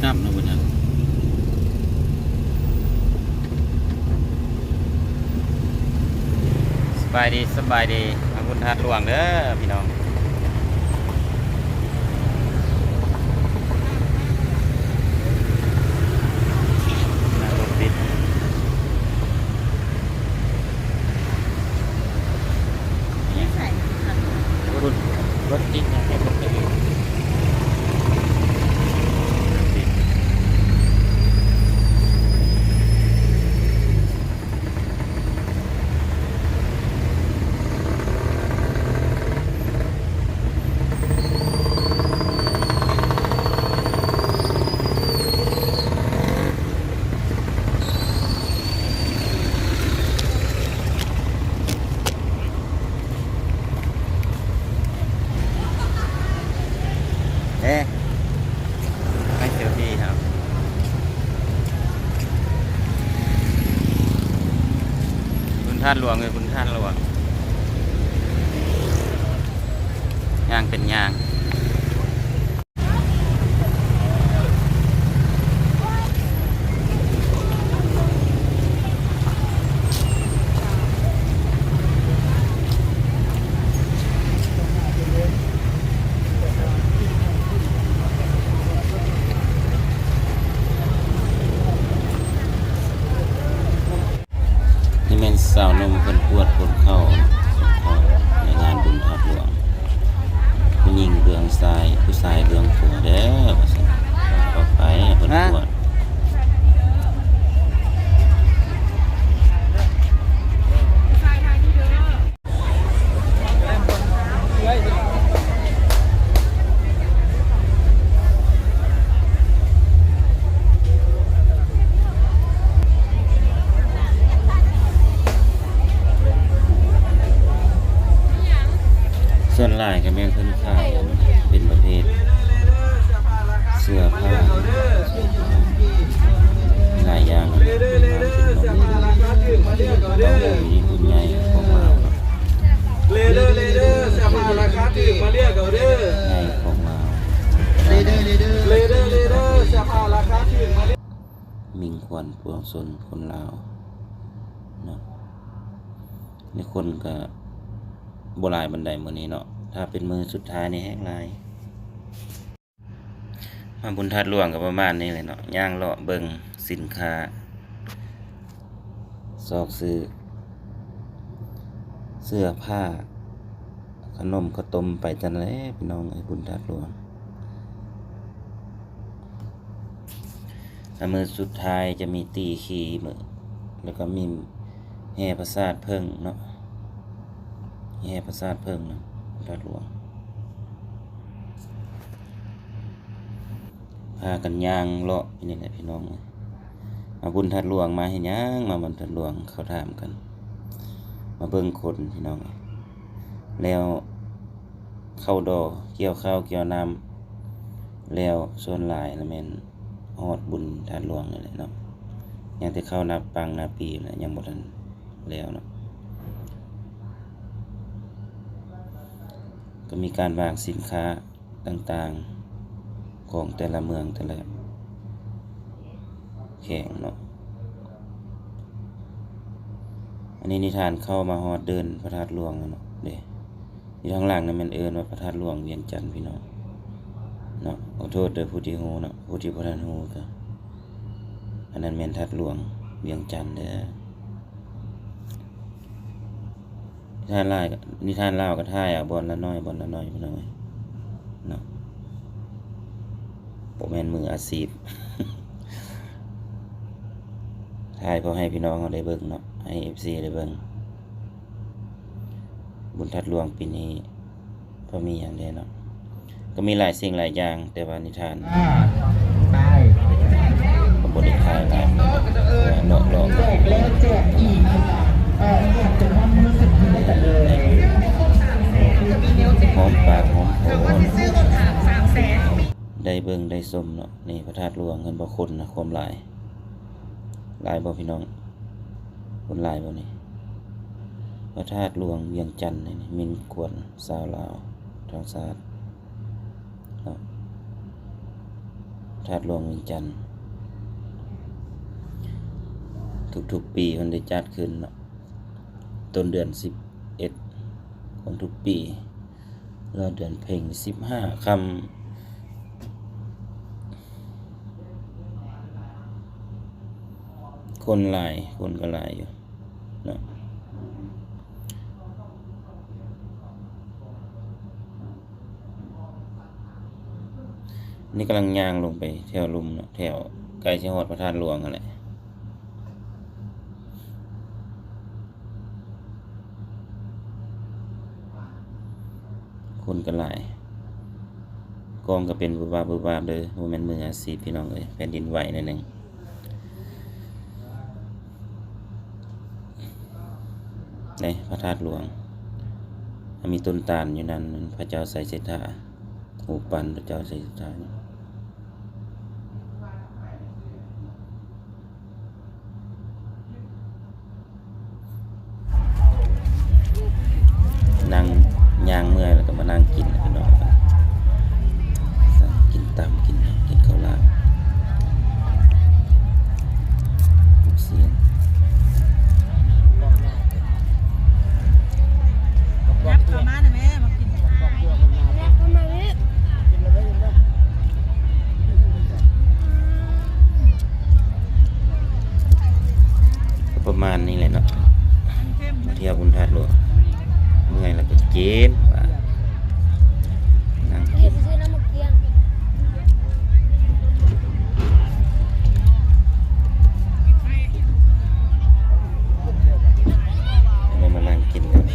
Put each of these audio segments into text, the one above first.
ນ້ຳນະບໍ່ຈັກ. ສະບາຍດີ ສະບາຍດີ ມາບຸນທາດຫຼວງເດີພີ່ນ້ອງ. ເອີ ໄປເຊວຟີເຮົາ ບຸນທາດຫຼວງເອີຍ ບຸນທາດຫຼວງ ຍ່າງເປັນຍ່າງ. ນີ້ແມ່ນສາວໜຸ່ມເພິ່ນກວດຄົນເຂົ້າ ຄົນເຂົ້າໃນງານບຸນທາດຫຼວງ. ຜູ້ຍິງເບື້ອງຊ້າຍ ຜູ້ຊາຍເບື້ອງຂວາເດີ ວ່າຊັ້ນ. ເຂົ້າໄປເພິ່ນກວດ. ສ່ວນຫຼາຍກໍແມ່ນເພິ່ນຂາຍເປັນປະເພດເສື້ອຜ້າ ຫຼາຍຢ່າງ ເປັນງານຂອງຜູ້ໃຫຍ່ຂອງລາວເນາະ. ເລເດີ ເລເດີ ເສື້ອຜ້າລາຄາຖືກມາເລືອກເອົາເດີ ໃຫຍ່ຂອງລາວ ເລເດີ ເລເດີ ເລເດີ ເສື້ອຜ້າລາຄາຖືກມາເລືອກ. ມິ່ງຂວັນປວງຊົນຄົນລາວເນາະ ໃນຄົນກະບໍ່ຫຼາຍປານໃດມື້ນີ້ເນາະ ຖ້າເປັນມື້ສຸດທ້າຍນີ້ແຮງຫຼາຍ. ມາບຸນທາດຫຼວງກໍປະມານນີ້ແຫຼະເນາະ ຍ່າງເລາະເບິ່ງສິນຄ້າ ຊອກຊື້ເສື້ອຜ້າ ຂະໜົມເຂົ້າຕົ້ມໄປຈັ່ງແຫຼະພີ່ນ້ອງເອີຍ ບຸນທາດຫຼວງ. ແລະ ມື້ສຸດທ້າຍຈະມີຕີຂີ້ມື້ ແລ້ວກໍມີແຫ່ປາສາດເຜິ້ງເນາະ ແຫ່ປາສາດເຜິ້ງນະ ທາດຫຼວງ. ພາກັນຍ່າງເລາະຢູ່ນີ້ແຫຼະພີ່ນ້ອງເອີຍ ມາບຸນທາດຫຼວງ ມາເຮັດຫຍັງ ມາບຸນທາດຫຼວງ ເຂົາຖາມກັນ ມາເບິ່ງຄົນພີ່ນ້ອງເອີຍ ແລ້ວເຂົ້າດໍ ກ່ຽວເຂົ້າກ່ຽວນ້ຳ ແລ້ວສ່ວນຫຼາຍລະແມ່ນຮອດບຸນທາດຫຼວງນີ້ແຫຼະເນາະ ຍັງແຕ່ເຂົ້ານາປັງນາປີແຫຼະ ຍັງບໍ່ທັນແລ້ວເນາະ ກໍມີການວາງສິນຄ້າ ຕ່າງໆ ຂອງແຕ່ລະເມືອງແຕ່ລະແຂວງເນາະ ອັນນີ້ນິທານເຂົ້າມາຮອດເດີ່ນພະທາດຫຼວງແລ້ວເນາະ ເດ້ ຢູ່ທາງຫຼັງນັ້ນແມ່ນເອີ້ນວ່າພະທາດຫຼວງວຽງຈັນພີ່ນ້ອງເນາະ ຂໍໂທດເດີຜູ້ທີ່ຮູ້ເນາະ ຜູ້ທີ່ບໍ່ທັນຮູ້ກໍ ອັນນັ້ນແມ່ນທາດຫຼວງວຽງຈັນເດີ. ນິທານລາຍ ນິທານລາວກໍຖ່າຍເອົາບ່ອນລະໜ້ອຍ ບ່ອນລະໜ້ອຍ ພີ່ນ້ອງເອີຍເນາະ ບໍ່ແມ່ນມືອາຊີບ ຖ່າຍເພື່ອໃຫ້ພີ່ນ້ອງເຮົາໄດ້ເບິ່ງເນາະ ໃຫ້ເອັຟຊີໄດ້ເບິ່ງ ບຸນທາດຫຼວງປີນີ້ ກໍມີຫຍັງແດ່ເນາະ ກໍມີຫຼາຍສິ່ງຫຼາຍຢ່າງ ແຕ່ວ່ານິທານ ອ່າ ໄປ ກໍບໍ່ໄດ້ຖ່າຍຫຼາຍ ເນາະ ເລາະໆ ແຈກແລ້ວແຈກອີກ ເອີ ແທບຈະນອນມື້ສຸດທ້າຍກັນເລີຍ ຫອມປາກຫອມຄໍ ໄດ້ເບິ່ງໄດ້ຊົມເນາະ ນີ້ພະທາດຫຼວງ ເຫັນບໍ່ ຄົນນະ ຄວາມຫຼາຍ ຫຼາຍບໍ່ພີ່ນ້ອງ? ຄົນຫຼາຍບໍ່ນີ້? ພະທາດຫຼວງວຽງຈັນນີ້ ມິ່ງຂວັນຊາວລາວທັງຊາດເນາະ. ທາດຫຼວງວຽງຈັນ ທຸກໆປີເພິ່ນໄດ້ຈັດຂຶ້ນເນາະ ຕົ້ນເດືອນສິບເອັດຂອງທຸກປີ ລອດເດືອນເພັງສິບຫ້າຄ່ຳ ຄົນຫຼາຍ ຄົນກໍຫຼາຍຢູ່ເນາະ. ນີ້ກຳລັງຍ່າງລົງໄປແຖວລຸ່ມເນາະ ແຖວໃກ້ຊິຮອດພະທາດຫຼວງຫັ້ນແຫຼະ. ຄົນກໍຫຼາຍ ກ້ອງກໍເປັນວຶບວາບວຶບວາບເດີ ບໍ່ແມ່ນມືອາຊີບພີ່ນ້ອງເອີຍ ແຜ່ນດິນໄຫວໜ້ອຍໜຶ່ງ. ໃນພະທາດຫຼວງ ມີຕົ້ນຕານຢູ່ນັ້ນ ພະເຈົ້າໄຊເສດຖາ ຮູບປັ້ນພະເຈົ້າໄຊເສດຖາ ນັ່ງຍ່າງເມື່ອຍແລ້ວກໍມານັ່ງກິນພີ່ນ້ອງ ກິນຕຳ ກິນຫຍັງ ກິນເຂົ້າຫຼາມ ລູກຊີ້ນ. ຍັບເຂົ້າມານະແມ່ ມາກິນ ຍັບເຂົ້າມານີ້ ກໍປະມານນີ້ແຫຼະເນາະ ມາທ່ຽວບຸນທາດຫຼວງ ເມື່ອຍແລ້ວກໍກິນ ນັ່ງກິນ ໄດ້ມານັ່ງກິນກັນ.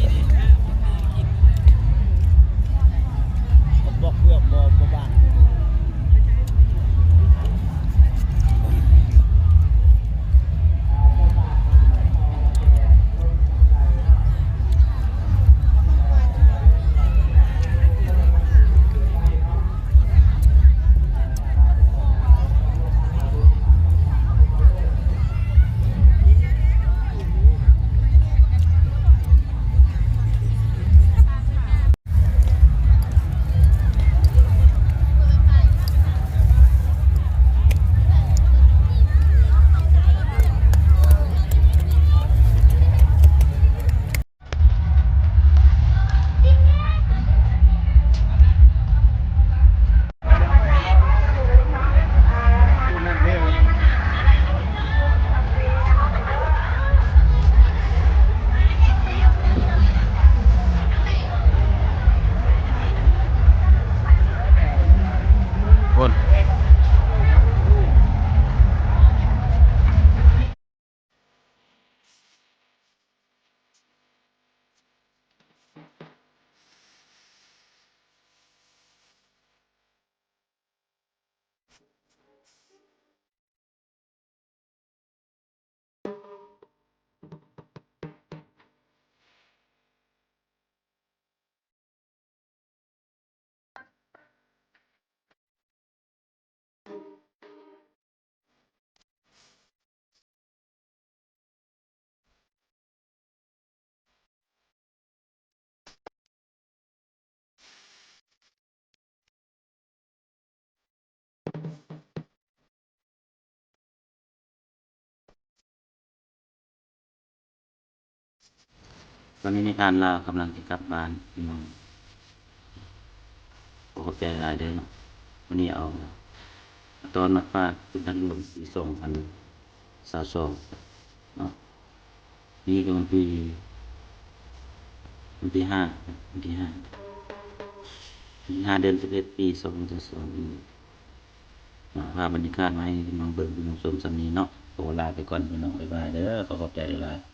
ຕອນນີ້ນິທານລາວກຳລັງຈະກັບບ້ານພີ່ນ້ອງ ຂໍຂອບໃຈຫຼາຍເດີເນາະ. ມື້ນີ້ເອົາຕອນມາຝາກເປັນທາດຫຼວງປີສອງພັນຊາວສອງເນາະ. ນີ້ກໍວັນທີ ວັນທີຫ້າ ວັນທີຫ້າ ວັນທີຫ້າ ເດືອນສິບເອັດ ປີສອງພັນຊາວສອງນີ້ ພາບບັນຍາກາດມາໃຫ້ພີ່ນ້ອງເບິ່ງ ພີ່ນ້ອງຊົມສ່ຳນີ້ເນາະ. ຂໍລາໄປກ່ອນພີ່ນ້ອງ ບາຍບາຍເດີ ຂໍຂອບໃຈຫຼາຍໆ.